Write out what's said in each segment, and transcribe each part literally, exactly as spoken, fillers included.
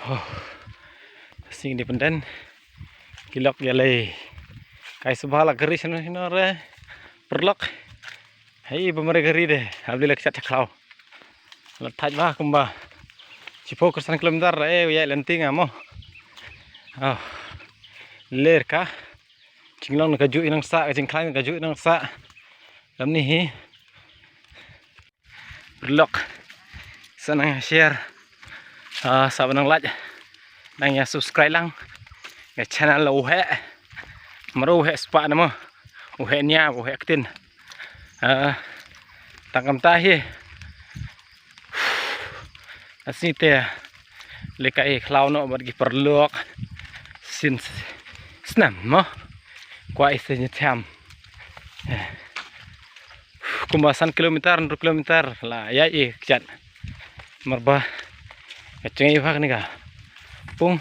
Oh, sing independent. Ki lok ïalei. Kai sbha la ka ri shano shano re. Paralok. Hei, ba mare ka ri de. Hap leh la ka shat sha khlaw. La thait bha kumba shiphew khatsan kilometer, eh, ïaid lynti nga mo. Oh. Ler ka. Jinglong na kajuh ïa nang sah, ka jingkhlaiñ na kajuh ïa nang sah. Lam ni hi. Paralok. Sa nang share. Ah, sa ba nang like. Nang ïa subscribe lang. Ïa channel la u heh. Maro u heh spah na mo. U heh nia, u heh ktien. Ah, tang kam ta hi. Asi te. Leka i khlaw noh bad ki paralok. Sin snam mo. Kwah i se nyethiam. Eh. Kumba san kilometer, hynriew kilometer la ïaid i kjat. Marba ka jngai bha kane ka pung.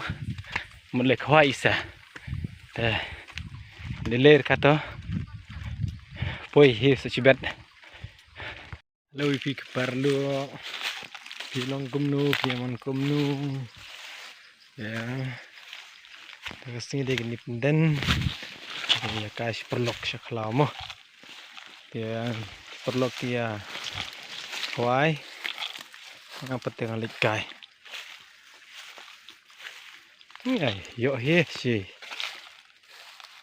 Mut le khwai i sa. Te. Leler ka to. Poi hi sa chibet. Hello, ïa phi ki paralok. Phi long kumno, phi ïa mon kumno. Ïa. Te ka sngi de ka independent. Ïa ka shi paralok sha khlaw mo. Te paralok ïa khwai. Nga pat te nga leit kai. Ngai, ïoh hi shi.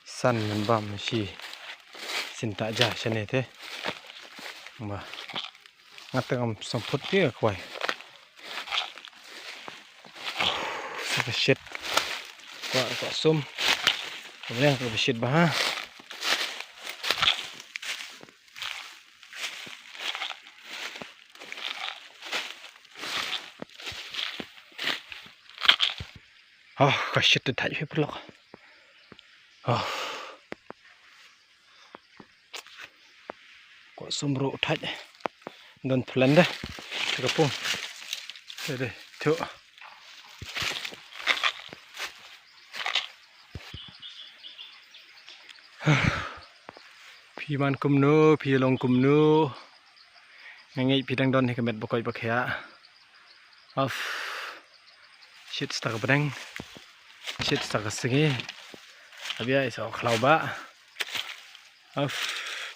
San ngan bam shi. Sin ta ja shane te. Ba. Nga tang am song phut ti ka kwai. Sa ka shit. Kwah, kwah sum. Ka mleng ka shit ba ha. Oh, ka shit te thait hi paralok. Oh. Ko sum ru thait. Don plan de. Ka pung. De de. Tu. Phi man kumno, phi long kumno. Nga ngeit phi dang don hi ka met ba koit ba khiah. Of. Shit sta ka bneng. Shit sta ka sngi. Abia i sa khlaw ba. Of.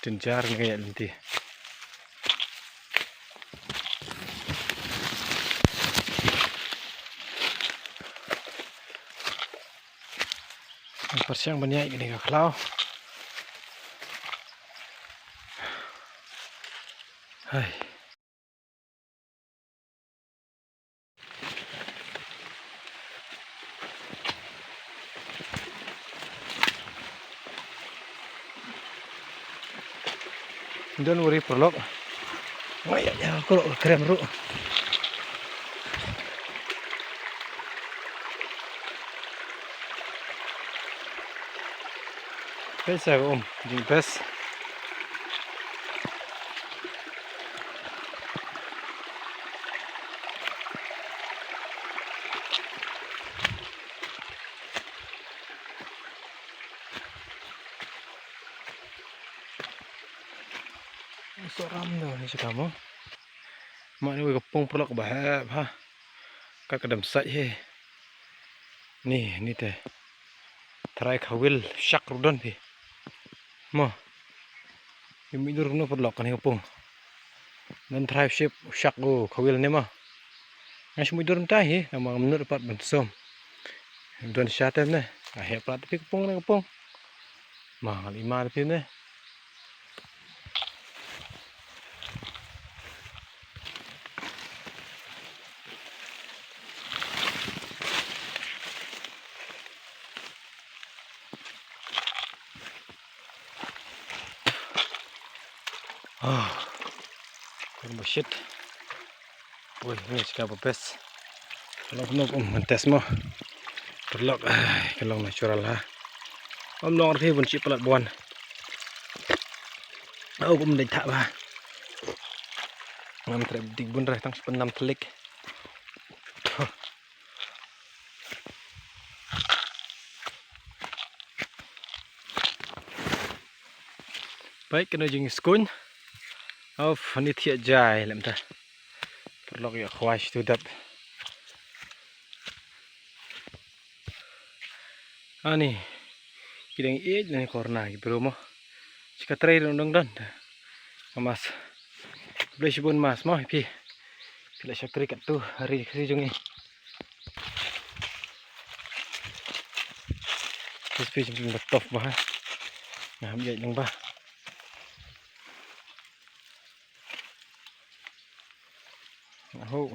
Tin jar nga ngeit lynti. Pyrshang ban ïaid kane ka khlaw. Hai. Don't worry, paralok. Ngai ya, ya, ko lo krem ru. Pesa ko um, jing pes. Soram do ni sikamo. Ma ni ka pung paralok ba heh ba. Ka ka dam sai he. Ni, ni te. Trai khawil shak rudan phi. Mo. Ym idur no paralok kane ka pung. Nan trai ship shak u khawil ne mo. Nga shim idur mta hi, nama ngamnur pat ban som. Don sha tem ne. Nga heh prat phi ka pung ne ka pung. Ma ngal ima phi ne. Ah. Kan ba shit. Woi, ni sika ba best. Kalau kena um ngan test mo. Paralok, ai, ka long natural ha. Ym long rhi bun shi palat buan. Au bun dei thah ba. Ngam trep dik bun reh tang shi pynlam thlik. Baik kena jing skuin. Of ni thiah jai lem ta. Paralok ïa khwai shi tu dap. Ani ki dang ïeit na ni corner ki bro mo. Shika trei dang dang don. Nga mas. Blei shibun mas mo phi. Phi la shakri katto ha ri khri jong ngi. Phi phi jong ba tough ba ha. Nga ham ïeit lang ba. Ho.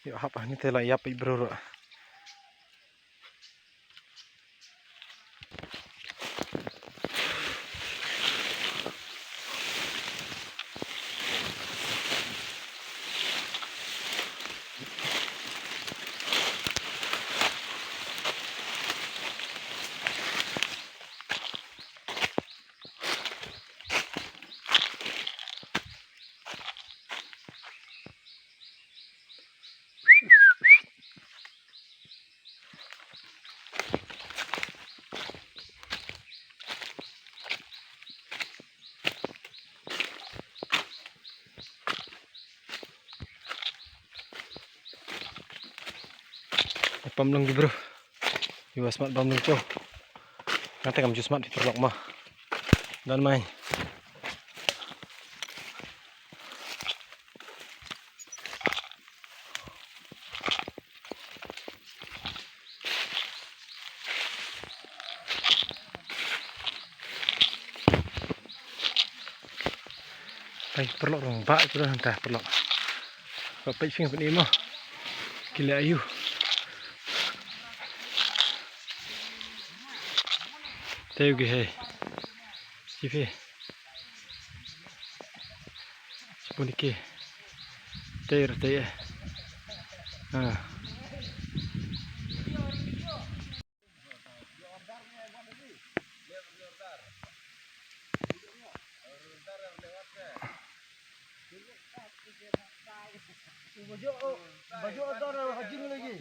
Ïoh hap hangne te la ïap ïa bro ruh. Pam long ki bro. Iwa smat bam long ko. Ngate kam ju smat fitur lok ma. Dan mai. Pai perlok rong ba ito dah hanta perlok. Ba pai fing pun imo. Kila ayu. Tayo gi hai. Sife. Sipun iki. Tayo tayo. Ha. Baju, baju order hajing lagi.